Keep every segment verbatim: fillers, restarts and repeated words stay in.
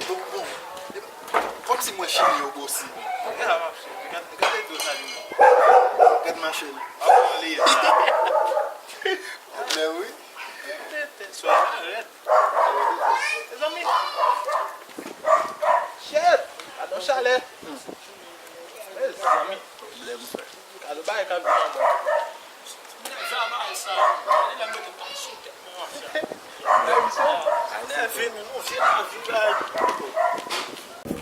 Bon, bon. Kòmsi mwen chini yo bosi. Gade la, m ap chini. Gad, gade do sa li. Gad mache l. Ap pran li sa. Gad lè wi. Tenten, tenten, swa arèt. Mezanmi. Shit! Gadon chalè. Mezanmi. Pwoblèm, frè. Gade bagay k ap vin anba. Nèg sa bagay sa yo. Gade lè m mete m pa sou tèt mwen anfè. Nève nou, nou vye lavi la.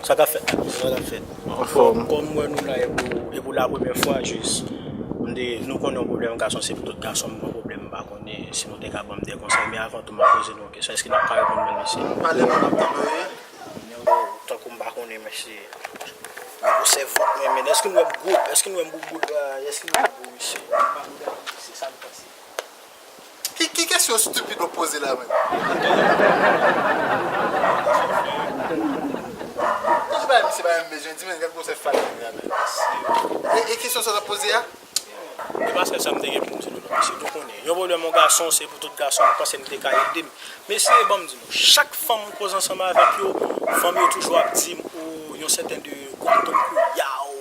Sa k ap fèt la? Sa k ap fèt? Anfòm. Kòm mwen nou la e pou, e pou la premyè fwa, jis. M te, nou konnen yon pwoblèm gason, se pou tout gason m gen yon pwoblèm, m pa konnen si nou te ka ban m de konsèy, men avan tou, m ap poze nou yon kesyon. Èske n ap ka reponn mwen, mesye? Pale non, n ap tande w, wi. Tankou m pa konnen, mesye. Yo sèvi mwen, men èske nou wè m gwo? Èske nou wè m bouboul? Èske nou wè m gwo, mesye? M pa gwo, mesye, sa m panse. Ki, ki kesyon stupid w ap poze la menm? Ki bagay misye pa menm bezwen di, men gad gwosè fal nèg la menm. E, e kesyon sa w t ap poze a? E paske sa m te gen pou m di nou non, mesye, nou konnen. Yon pwoblèm yon gason, se pou tout gason, m panse m te ka ede m. Mesye, ban m di nou, chak fanm m koze ansanm avèk yo, fanm yo toujou ap di m, o, yon sèten de gwatonn kouyaw.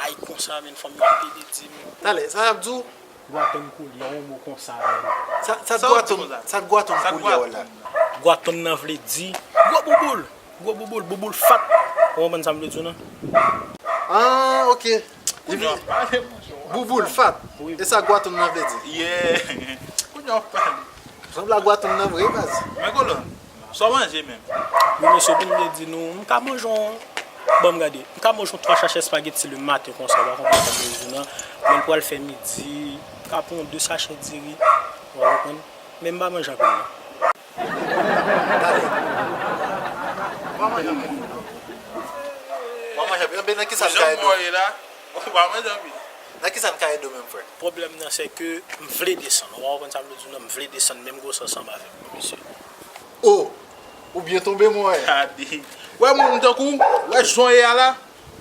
Ay konsa, men fanm yo ap pede di m. Talè, sa y ap di w? Gwatonn kouyaw, yon mo konsa, men. Sa, sa t gwatonn, sa t gwatonn kouyaw la? Gwatonn nan vle di gwo bouboul. Gwo bouboul, bouboul fat. Ou konprann sa m vle di w nan? Ah, ok. Li vle bouboul fat. E sa gwatonn nan vle di? Yeah. Kounye a w ap pale. Sanble a gwatonn nan vre, baz. Men kolòn, sa w manje menm? Bon, mesye, pou m te di nou, m ka manje yon, ban m gade, m ka manje yon twa sachè espageti le maten konsa, w pa konprann sa m vle di w nan. Men l pral fè midi, m ka pran yon de sachè diri, w pa konprann? Men m pa manje anpil non. Talè. Ou pa manje anpil? Ou pa manje anpil? Ebyen, nan kisa n ka ede w? Ou pa manje anpil? Nan kisa n ka ede w menm, frè? Pwoblèm nan, se ke m vle desann. Ou pa konprann sa m vle di w nan, m vle desann menm gwosè ansanm avèk nou, mesye. O! Ou byen tonbe, mwen. Gade. Wè moun tankou w, wè jan w ye a la.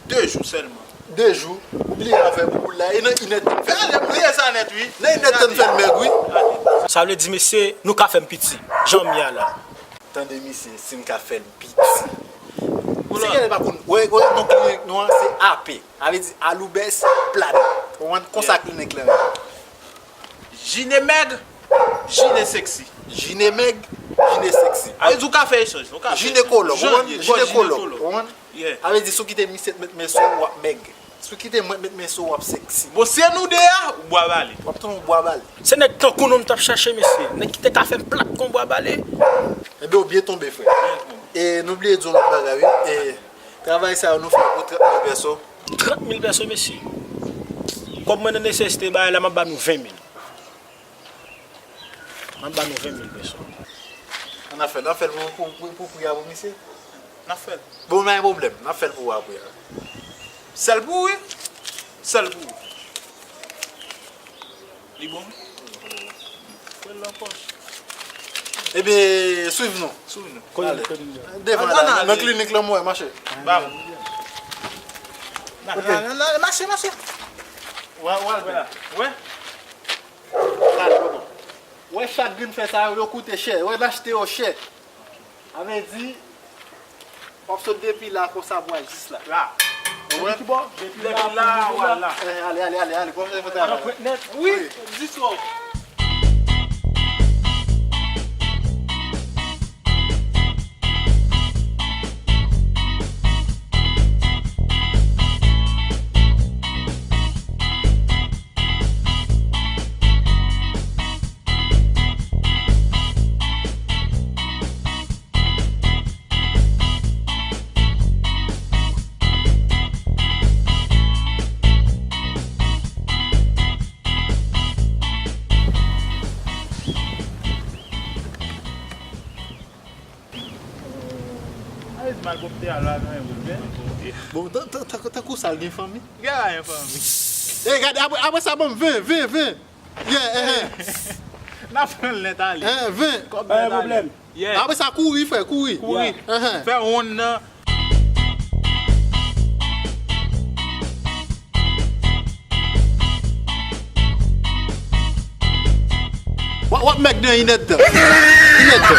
De jou sèlman. De jou, ou bliye afè bouboul la, e nan inèdtan n fè l. Gade, m bliye sa nèt, wi. Nan inèdtan n fè l mèg, wi. Sa vle di, mesye, nou ka fè m piti, jan m ye a la. Tande, misye, si m ka fè l piti. Si gen nèg pa konn, wè, wè, non klinik nou an, se A P. Sa vle di Aloubès Planet. Ou konprann? Konsa klinik lan ye. Jine mèg, jine seksi. Jine mèg, jine seksi. A vle di w ka fè echanj, ou ka fè echanj. Jinekològ, ou konprann? Jinekològ, ou konprann? Yeah. Sa vle di si w kite misye met men sou ou, w ap mèg. Si w kite mwen met men sou ou, w ap seksi. Bon, se nou de a, ou bwa bale. W ap tounen w bwa bale. Se nèg tankou nou m t ap chache, mesye. Nèg ki te ka fè m plat kon bwa bale. Ebyen, ou byen tonbe, frè. Byen tonbe. E nou bliye di w lòt bagay, wi. E travay sa yo nou fè pou trant mil pèso. Trant mil pèso, mesye. Kòb mwen nan nesesite bagay la, m ap ba nou ven mil. M ap ba nou ven mil pèso. Ann ap fè l, ann ap fè l pou, pou, pou, pou pri a pou misye. N ap fè l. Bon, pa gen pwoblèm, n ap fè l pou ou apre a. Sèl pou ou, wi. Sèl pou ou. Li bon, wi. Fè l nan pòch. Ebyen, swiv nou. Swiv nou. Ale. Devan la, nan klinik lan, mwen, mache. Ba m. Mache, mache. Wè, wè, wè. Wè. Wè, chak grenn fè sa yo, yo koute chè. Wè, n achte yo chè. Sa vle di, w ap sot depi la konsa pou al jis la. La. Ou wè? Depi bò? Depi la, pou rive la. Depi la, w al la. Eh, ale, ale, ale, ale. Konsa fè travay la. Wi, di so. Bon, tan- tan- tan- tankou sa l gen fanmi? Gen la gen fanmi. E gade, apre, apre sa, ban m ven, ven, ven. Yeah, eh, eh. N ap pran l nèt ale. Eh, ven. Kòb nèt ale. Pa gen pwoblèm. Yeah. Apre sa, kouri, frè, kouri. Kouri. Yeah. Eh, eh. Fè wonn nan. W W ap mèg nan inèdtan. Inèdtan.